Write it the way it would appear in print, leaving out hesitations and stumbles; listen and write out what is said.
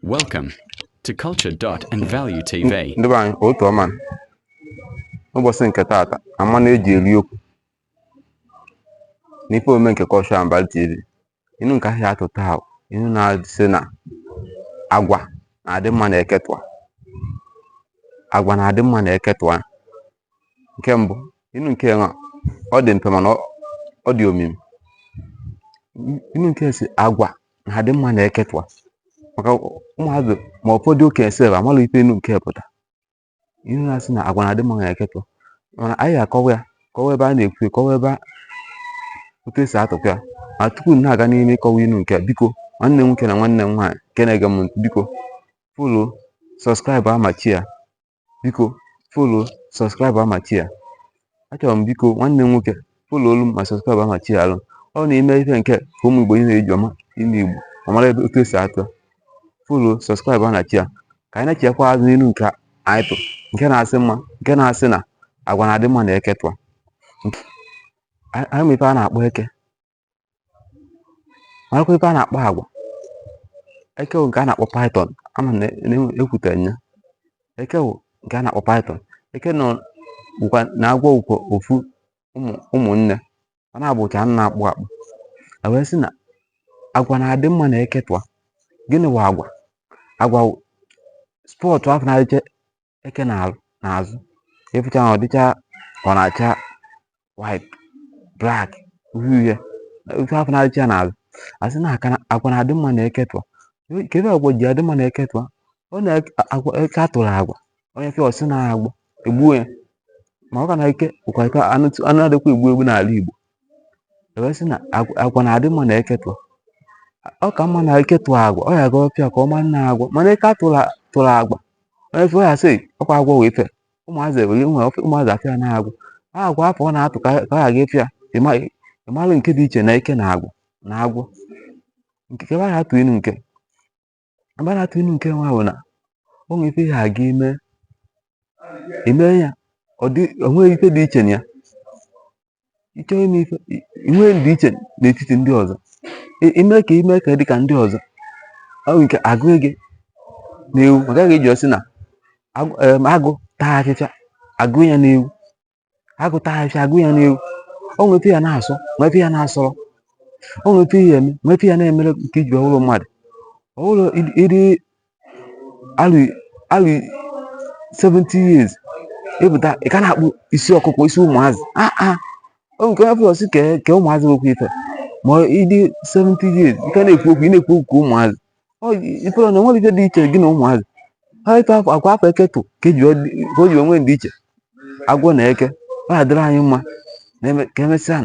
Welcome to Culture Dot and Value TV. Ndị be anyị, otu ọma. N'ụbọchị nke taata, ama na-eji eri okwu n'ife omume nke Culture and Value TV. Inu nke ahịa atụ taa bụ inu na-asị na agwa na-adị mma na eketụa. Agwa na-adị mma na eketụa. Nke mbụ, inu nke nwa ọ dị mfe, mana ọ dị omimi. Inu nke si agwa na-adị mma na eketụa, maka ụmụazị ma ụfọdụ okenye sef amalụ ife inu nke pụta. Inu na-asị na agwa na-adị mma na eketụa, mana anyị akọwa ya, kọwa ebe a na-ekwu ya, kọwa ebe otu esi atụkwa ya. Ma tupu m na-aga n'ime ịkọwa inu nke a, biko, nwanne m nwoke na nwanne m nwaanyị nke na-ege m ntị, biko follow, subscribe, amachi ya. Biko follow, subscribe, amachi ya. Achọrọ m, biko, nwanne m nwoke, follow olu m ma subscribe, amachi ya. Alụ ọ na-ime ife nke ka ụmụ Igbo ihe na-eji ọma ime Igbo ma mara ebe otu esi atụ ya. Follow, subscribe, amachi ya, ka anyị na-echekwa azụ n'inu nke anyị tụ, nke na-asị mma, nke na-asị na agwa na-adị mma na eketụa. Anyị ma ife a na-akpọ eke, marakwa ife a na-akpọ agwa. Eke bụ nke a na-akpọ python. Ama na ekwutere ya, eke bụ nke a na-akpọ python. Eke nọ bụkwa na agwọ bụkwa ofu ụmụ ụmụnne, ọ na-abụcha anụ na-akpụ akpụ. A wee sị na agwa na-adị mma na eketụa. Gịnị bụ agwa? Agwa wụ spot ahụ na-adịcha eke na-alụ n'azụ. Ịfụcha ọ dịcha, ọ na-acha white, black, uhie uhie, otu afọ na-adịcha n'azụ. Asị na aka agwa na-adị mma na eketụa. Kedu agwa ji adị mma na eketụa? Ọ na agwa eke atụrụ agwa, onye fịa ọsị na agbọ egbuo ya, ma ọ ka na eke bụkwa eke anụ anụ adịkwa egbu egbu n'ala Igbo. Ewee sị na agwa na-adị mma na eketụa. Ọ ka mma na eke tụọ agwa, ọ ya aga ọfịa ka ọ ma nna agwọ, mana eke atụrụ tụrụ agwa, onye fịa ya sị ọkwa agwọ wee fe. Ụmụazị ewere nwe ụmụazị afịa na agwọ agwa afọ ọ na-atụ ka ọ ga efịa. Ịmalụ nke dị iche na eke na agwọ na agwọ nke ebe a na-atụ inu, nke ebe a na-atụ inu nke nwa bụ na o nwere ife ya aga ime ime ya, ọ dị onweghị ife dị iche na ya. Ịchọọ ime ife, inwe dị iche n'etiti ndị ọzọ, ime ka dị ka ndị ọzọ, ọ bụ nke agụ gị n'ewu, maka ga eji ọsị na agụ taa afịfịa, agụ ya n'ewu. Agụ taa afịfịa, agụ ya n'ewu. O nwere ife ya na-asọ, nwee ife ya na-asọrọ. O nwere ife ya eme, nwee ife ya na-emere nke iji ọhụrụ mmadụ ọhụrụ. Ịdị alụ alụ 70 years, ịpụta, ị ka na-akpụ isi ọkụkọ, isi ụmụazị. Ah ah, o nke onye ọsị ka ka ụmụazị nwekwa ife, ma ịdị 70 years, ị ka na-ekwu okwu, ị na-ekwu okwu ka ụmụazị. Ọ ifere na enwere ife dị iche gị na ụmụazị ha. Ife afọ agwa afọ eke tụ ka eji ka o ji onwe dị iche agwọ na eke. Ọ ga-adịrị anyị mma na ka emesịa.